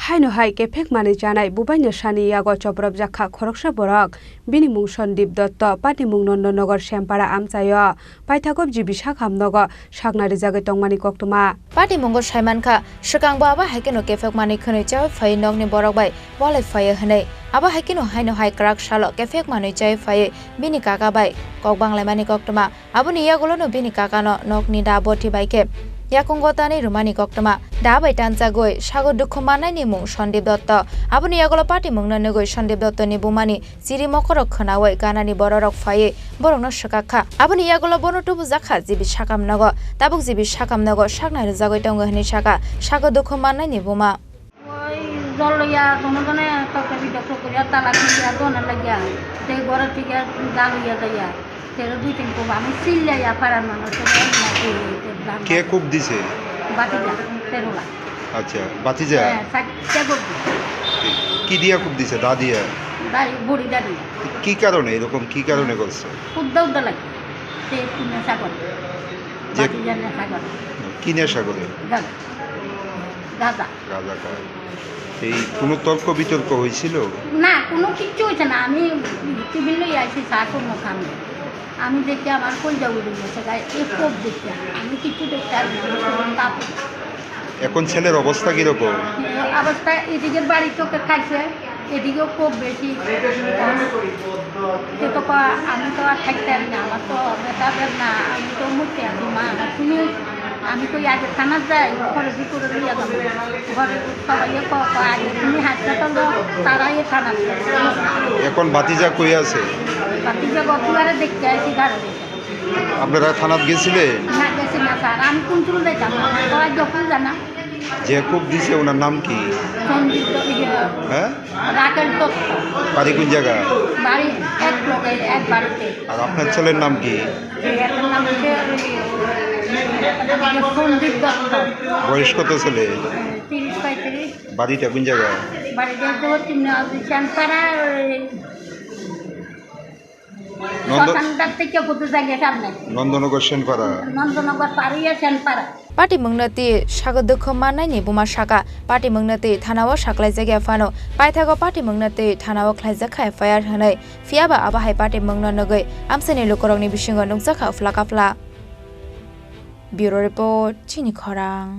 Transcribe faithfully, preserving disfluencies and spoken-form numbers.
Haino hai kephek manwi chanai bubaini sani yago chopropjak kha khoroksa borok. Bini mung Sandip Dotto, patimung Nondonogor Sempara amchaio. Paithago G B Sakham nogo sakna rijagwi tongmani koktwma. Patimungo saimankha, swkangbo abo hai kheno kephek manwi khwnwi chawi phaiwi nokni borok bai walai phaiwi hwnwi. Abo hai kheno haino hai kwrak salo kephek manwi chawi phaiwi bini kaka bai kok banglaimani koktwma. Aboni yagulono bini kakano nokni da boti bai khe yakungo tanwi rwmani koktwma. Da bai tanchagwi sago dukhu mannaini mung Sandip Dotto. Aboni yagulo patimungno nugwi Sandip Dottoni bumani chiri mokorok khwnawi ganani bororok phaiwi borokno swkak kha. Aboni yagulo bono tubujak kha G B Sakham nogo. Tabuk G B Sakham nogo sakna rwjagwi tongo hwnwi sakha sago dukhu mannaini buma. Oi, jol loiya, dono jone tokta bidok tokta ya tala khiya dona lagya. Tei goro tigya dal loiya jaya. Tero dui tin koba ami silla ya paran mano tero na e e dan. Ke kub dise? Batija, terola. Acha, batija? Eh, sak, tebo. Ki, ki dia kub dise? Da dia? Dari, buri dari. কি কারণে, এরকম কি কারণে করছে? Udda udda lagi. Te punya sagon. যে Batija na sagon. কি নেশা করে? Gaga. Gaga. গাঁজা খায়। এই কোনো তর্ক বিতর্ক হয়েছিল? না, কোনো কিচ্ছু হয়েছে না। আমি টিফিন লই আইছি, চা কোনো খাম না। আমি দেখি আমার কলজা উড়ে গেছে, গায়ে এ কোপ দেখি। আমি কিচ্ছু দেখতে পারি না, আমার শরীর কাঁপে। এখন ছেলের অবস্থা কিরকম? অবস্থা এদিকে বাড়ি চোখে খাইছে, এদিকেও কোপ বেশি। সে তো কয়, "আমি তো আর থাকতে পারি না, আমার তো বেটা বেদ না, আমি তো মরতে আছি মা।" শুনি আমি তো আগে থানা যাই, ঘরে ভিতরে নিয়ে যাবো। ঘরে সবাই ক-, ক-, আগে তুমি হাসপাতাল যাও, তারাই থানা। এখন ভাতিজা কই আছে? ভাতিজা গতবারে দেখতে আইছি ঘরে। আপনারা থানাত গেছিলেন? না, গেছি না স্যার, আমি কোন চুল দেখতাম না, সবাই যখন জানা। যে কোপ দিছে ওনার নাম কি? সঞ্জিত দ-, ইয়ে, হ্যাঁ? রাকেশ দত্ত। বাড়ি কোন জায়গা? বাড়ি এক ব্লকে, এক বাড়িতে। আর আপনার ছেলের নাম কি? ছেলের নাম হচ্ছে ওই, সঞ্জিত দত্ত। বয়স কত ছেলে? তিরিশ পঁয়ত্রিশ। বাড়িটা কোন জায়গা? বাড়িটা তো হচ্ছে না, ওই শ্যামপাড়া, ওই নন্দ-, শ্মশানঘাট থেকে কত জায়গা সামনে। নন্দনগর সেনপাড়া। নন্দনগর পার হইয়া Senpara. Patimungno twi sago dukhu mannaini buma sakha, patimungno twi thanao saklaijak ya phano, paithago patimungno twi thanao khlaijak kha F I R hwnwi, phiyaba abo hai patimungno nugwi amchaini lukurokni bisingo nukjak kha uphla kaphla. Bureau Report, Chini Khorang.